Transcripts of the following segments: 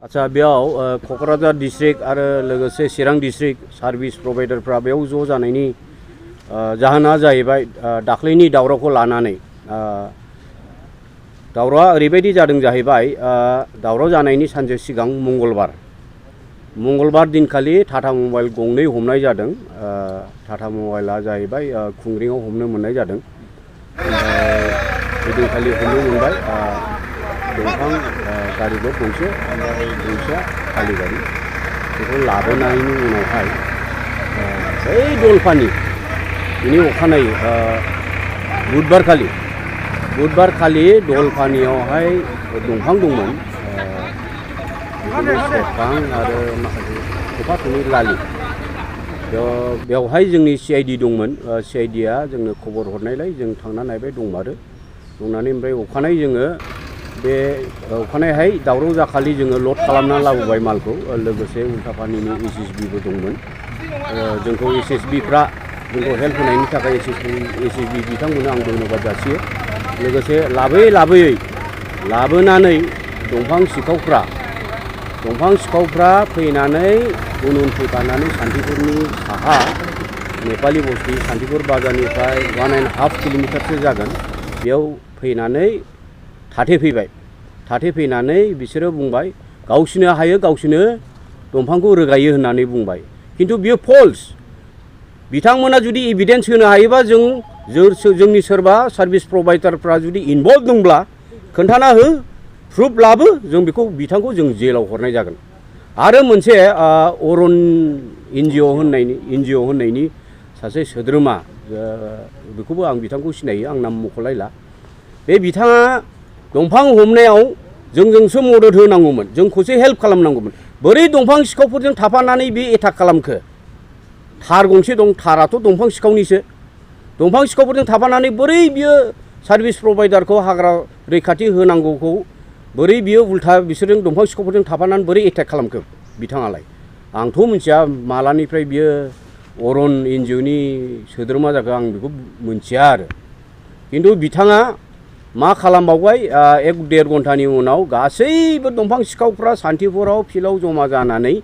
आच्छा बेयाव क'क्राझार डिस्ट्रिक्ट आरो लोगोसे चिरां डिस्ट्रिक्ट सार्भिस प्रोवाइडारफ्रा बेयाव ज' जानायनि जाहोना जाहैबाय दाख्लैनि दावरावखौ लानानै दावरावआ ओरैबायदि जादों जाहैबाय दावराव जानायनि सानसे सिगां मंगलबार दिनखालि टाटा मबाइल गंनै हमनाय जादों। टाटा मबाइला जाहैबाय खुंग्रिङाव हमनो मोननाय जादों। ओइदिनखालि हमनो मोनबाय दंफां गारिबो गंसे ओमफ्राय गंसेया खालि गारि बेखौ लाबोनायनि उनावहाय बै दलपानि बिनि अखानायै बुधबारखालि दलपानियावहाय दंफां दंमोन बिफां आरो माखासे थफा-थफि लालि बेवहाय जोंनि CID दंमोन। CIDआ जोंनो खबर हरनायलाय जों थांना नायबाय दंमारो दंनानै ओमफ्राय अखानायै जोङो बे अखानायैहाय दावराव जाखालि जोङो लड खालामना लाबोबाय मालखौ लोगोसे उल्टापानिनि SSBबो दंमोन। जोंखौ SSBफ्रा जोंखौ हेल्प होनायनि थाखाय SSB बिथांमोननो आं धन्यबाद जासियो। लोगोसे लाबोनानै दंफां सिखावफ्रा फैनानै उन फैफानानै सान्तिपुरनि साहा नेपालि बस्ति सान्तिपुर बाजारनिफ्राय 1.5 किल'मिटारसो जागोन बेयाव फैनानै थाथेफैनानै बिसोरो बुंबाय गावसिनो हायो गावसिनो दंफांखौ रोगायो होननानै बुंबाय। खिन्थु बियो फल्स। बिथांमोना जुदि एभिडेन्स होनो हायोबा जोंनि सोरबा सार्भिस प्रोवाइडारफ्रा जुदि इनभल्भ दंब्ला खोन्थाना हो प्रुफ लाबो जों बेखौ बिथांखौ जों जेलाव हरनाय जागोन। आरो मोनसे अरन NGO होननायनि सासे सोद्रोमा बेखौबो आं बिथांखौ सिनायो आं नाम मख'लायला। बे बिथाङा दंफां हमनायाव जोंसो मदद होनांगौमोन जोंखौसो हेल्प खालामनांगौमोन। बोरै दंफां सिखावफोरजों थाफानानै बे एटाक खालामखो? थार गंसे दं थाराथ' दंफां सिखावनिसो। दंफां सिखावफोरजों थाफानानै बोरै बियो सार्भिस प्रोवाइडारखौ हाग्रा रैखाथि होनांगौखौ बोरै बियो उल्था बिसोरजों दंफां सिखावफोरजों थाफानानै बोरै एटाक खालामखो बिथाङालाय? आंथ' मिथिया मालानिफ्राय बियो अरन NGOनि सोद्रोमा जाखो आं बेखौ मिथिया आरो। खिन्थु बिथाङा मा खालामबावबाय 1-1.5 घन्टानि उनाव गासैबो दंफां सिखावफ्रा सान्तिपुराव फिल्डआव जमा जानानै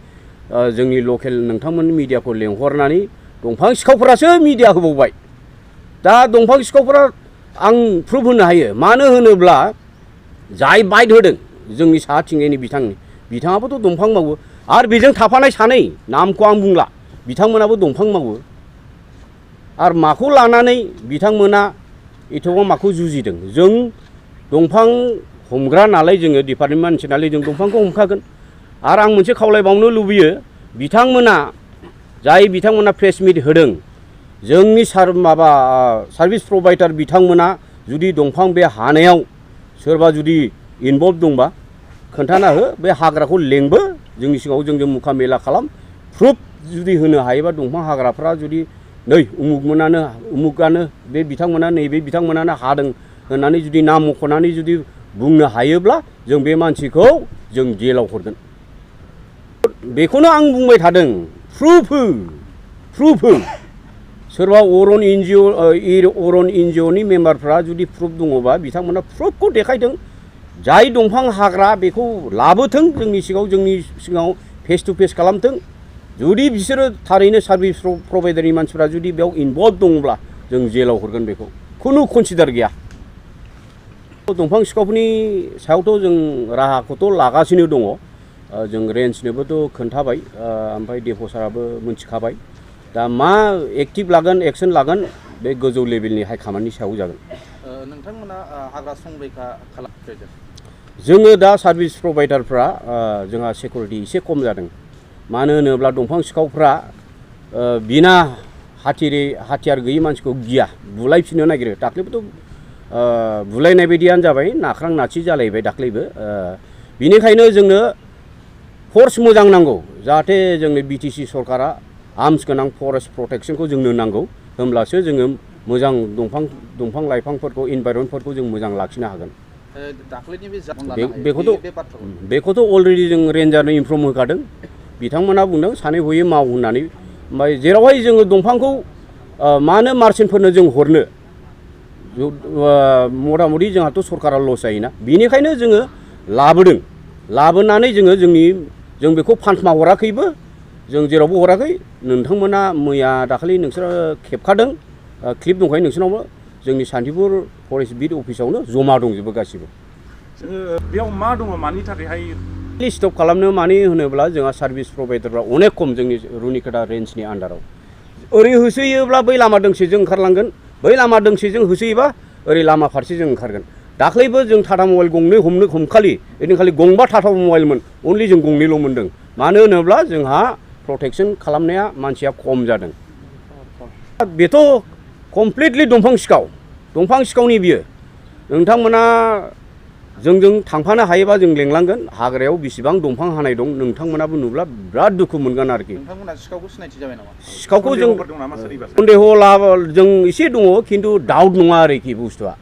जोंनि लकेल नोंथांमोननि मिडियाखौ लेंहरनानै दंफां सिखावफोरासो मिडिया होबावबाय। दा दंफां सिखावफोरा आं प्रुफ होनो हायो। मानो होनोब्ला जाय बाइट होदों जोंनि साहाथिंजायनि बिथाङाबोथ' दंफां मावो आरो बेजों थाफानाय सानै नामखौ आं बुंला बिथांमोनाबो दंफां मावो। आरो माखौ लानानै बिथांमोना एथ'बां माखौ जुजिदों? जों दंफां हमग्रा नालाय जोङो डिपार्टमेन्ट मानसि नालाय जों दंफांखौ हमखागोन। आरो आं मोनसे खावलायबावनो लुबैयो बिथांमोना प्रेस मिट होदों जोंनि सार्भिस प्रोवाइडार बिथांमोना जुदि दंफां बे हानायाव सोरबा जुदि इनभल्भ दंबा खोन्थाना हो बे हाग्राखौ लेंबो जोंनि सिगाङाव जोंजों मुखा मेला खालाम प्रुफ जुदि होनो हायोबा दंफां हाग्राफ्रा जुदि नै उमुगानो बे बिथांमोनानो हादों होननानै जुदि नाम मख'नानै जुदि बुंनो हायोब्ला जों बे मानसिखौ जों जेलाव हरगोन। बेखौनो आं बुंबाय थादों प्रुफ हो। सोरबा अरन NGOनि मेम्बारफ्रा जुदि प्रुफ दङबा बिथांमोना प्रुफखौ देखायदों। जाय दंफां हाग्रा बेखौ लाबोथों जोंनि सिगाङाव फेस टु फेस खालामथों। जुदि बिसोरो थारैनो सार्भिस प्रोवाइडारनि मानसिफ्रा जुदि बेयाव इनभल्भ दङब्ला जों जेलाव हरगोन बेखौ खुनु कनसिडार गैया। दंफां सिखावफोरनि सायावथ' जों राहाखौथ' लागासिनो दङ। जों रेन्जनोबोथ' खोन्थाबाय ओमफ्राय डेपो साराबो मिथिखाबाय। दा मा एक्सन लागोन बे गोजौ लेभेलनि हाइकमान्डनि सायाव जागोन। नोंथांमोना हाग्रा संरैखा खालामफेरदों? जोङो दा सार्भिस प्रोवाइडारफ्रा जोंहा सिकिउरिटि एसे खम जादों। मानो होनोब्ला दंफां सिखावफ्रा बिना हाथियार गैयै मानसिखौ गिया बुलायफिननो नागिरो। दाख्लैबोथ' बुलायनाय बायदियानो जाबाय नाख्रां नाथि जालायबाय दाख्लैबो। बिनिखायनो जोंनो फर्स मोजां नांगौ जाहाथे जोंनो BTC सरकारा आर्म्स गोनां फरेस्ट प्रटेक्शनखौ जोंनो नांगौ। होमब्लासो जोङो मोजां दंफां लाइफांफोरखौ इनभाइरनमेन्टफोरखौ जों मोजां लाखिनो हागोन। बेखौथ' अलरेडि जों रेन्जारनो इनफर्म होखादों। बिथांमोना बुंदों सानै हयै माव होननानै। ओमफ्राय जेरावहाय जोङो दंफांखौ मानो मार्चेन्टफोरनो जों हरनो मथा मथि जोंहाथ' सरकारा लस जायोना। बिनिखायनो जोङो लाबोनानै जों बेखौ फान्समा हराखैबो जों जेरावबो हराखै नोंथांमोना मैया दाखालि नोंसोरो खेबखादों क्लिप दंखायो नोंसोरनावबो जोंनि सान्तिपुर फरेस्ट बिट अफिसावनो जमा दंजोबो गासिबो बेयाव मा दङ मानि थाखायहाय स्टप खालामनो मानि होनोब्ला जोंहा सार्भिस प्रभाइडारफ्रा अनेक खम जोंनि रुनिकाटा रेन्जनि आन्डाराव ओरै होसोयोब्ला बै लामा दोंसेजों ओंखारलांगोन बै लामा दोंसेजों होसोयोबा ओरै लामा फारसेजों ओंखारगोन दाख्लैबो जों टाटा मबाइल गंनै हमखालि ओइदिनखालि गंबा टाटा मबाइलमोन अनलि जों गंनैल' मोनदों मानो होनोब्ला जोंहा प्रटेक्सन खालामनाया मानसिया खम जादों बेथ' कमप्लिटलि दंफां सिखावनि बियो नोंथांमोना जोंजों थांफानो हायोबा जों लेंलांगोन हाग्रायाव बेसेबां दंफां हानाय दं नोंथांमोनाबो नुब्ला बिराद दुखु मोनगोन आरोखि नोंथांमोना सिखावखौ सिनायथि जाबाय नामा सिखावखौ जों सन्देह जों एसे दङ खिन्थु डाउट नङा आरोखि बुस्थुआ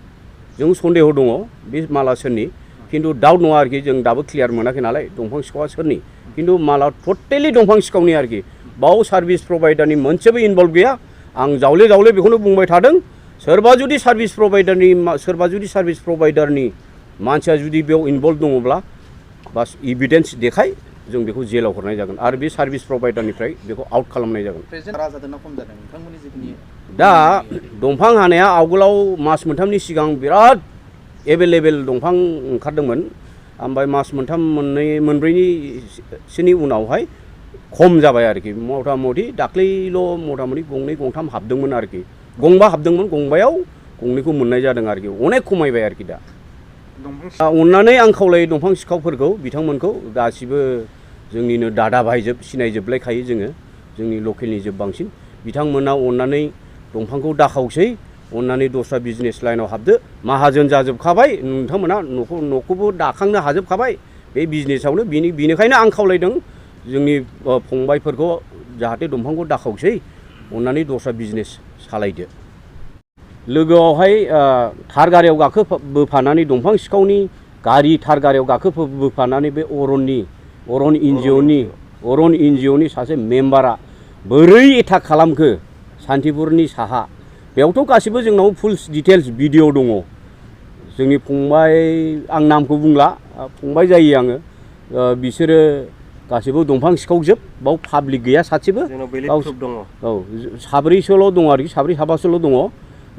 जों सन्देह दङ बे माला सोरनि खिन्थु डाउट नङा आरोखि जों दाबो क्लियार मोनाखै नालाय दंफां सिखावा सोरनि खिन्थु माला टटेलि दंफां सिखावनि आरोखि बाव सार्भिस प्रभाइडारनि मोनसेबो इनभल्भ गैया आं जावले बेखौनो बुंबाय थादों सोरबा जुदि सार्भिस प्रभाइडारनि मानसिया जुदि बेयाव इनभल्भ दङब्ला बास इभिडेन्स देखाय जों बेखौ जेलाव हरनाय जागोन आरो बे सार्भिस प्रभाइडारनिफ्राय बेखौ आउट खालामनाय जागोन दा दंफां हानाया आवगोलाव मास मोनथामनि सिगां बिराद एभेलेबेल दंफां ओंखारदोंमोन ओमफ्राय मास मोनथाम मोनब्रैनिसोनि उनावहाय खम जाबाय आरोखि मथा मथि दाख्लैल' मथा मथि गंनै गंथाम हाबदोंमोन आरोखि गंबा हाबदोंमोन गंबायाव गंनैखौ मोननाय जादों आरोखि अनेक खमायबाय आरोखि दा अननानै आं खावलायो दंफां सिखावफोरखौ बिथांमोनखौ गासिबो जोंनिनो दादा भाइजोब सिनायजोबलायखायो जोङो जोंनि लकेलनि जोब बांसिन बिथांमोना अननानै दंफांखौ दाखावसै अननानै दस्रा बिजनेस लाइनाव हाबदो माहाजोन जाजोबखाबाय नोंथांमोना न'खौबो दाखांनो हाजोबखाबाय बे बिजनेसावनो बिनिखायनो आं खावलायदों जोंनि फंबायफोरखौ जाहाथे दंफांखौ दाखावसै अननानै दस्रा बिजनेस सालायदो लोगोआवहाय थार गारियाव बोफानानै दंफां सिखावनि गारि थार गारियाव बोफानानै बे अरन एनजिअनि सासे मेम्बारा बोरै एटाक खालामखो सान्तिपुरनि साहा बेयावथ' गासिबो जोंनाव फुल डिटेल्स भिडिअ दङ जोंनि फंबाय आं नामखौ बुंला फंबाय जायो आङो बिसोरो गासिबो दंफां सिखावजोब बाव पाब्लिक गैया सासेबो औ साब्रैसोल' दङ आरोखि साबासोल' दङ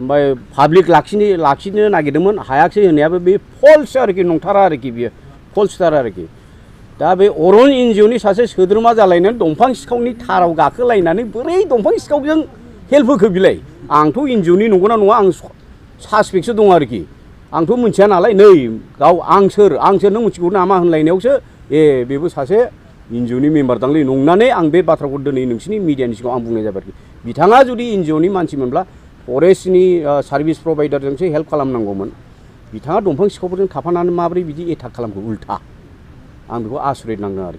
ओमफ्राय पाब्लिक लाखिनो नागिरदोंमोन हायाखसै होनायाबो बे फल्स आरोखि नंथारा आरोखि बियो फल्सथार आरोखि दा बे अरन एनजिअनि सासे सोद्रोमा जालायनानै दंफां सिखावनि थाराव गाखोलायनानै बोरै दंफां सिखावजों हेल्प होखो बिलाय आंथ' एनजिअनि नंगौना नङा आं सासपेक्टसो दं आरोखि आंथ' मिथिया नालाय नै आं सोर नों मिथिगौ नामा होनलायनायावसो बेबो सासे एनजिअनि मेम्बार दांलै नंनानै आं बे बाथ्राखौ दिनै नोंसिनि मिडियानि सिगाङाव आं बुंनाय जाबाय आरोखि बिथाङा जुदि एनजिअनि मानसिमोनब्ला फरेस्टनि सार्भिस प्रभाइडारजोंसो हेल्प खालामनांगौमोन बिथाङा दंफां सिखावफोरजों थाफानानै माबोरै बिदि एटाक खालामखो उल्था आं बेखौ आसरित नांदों आरोखि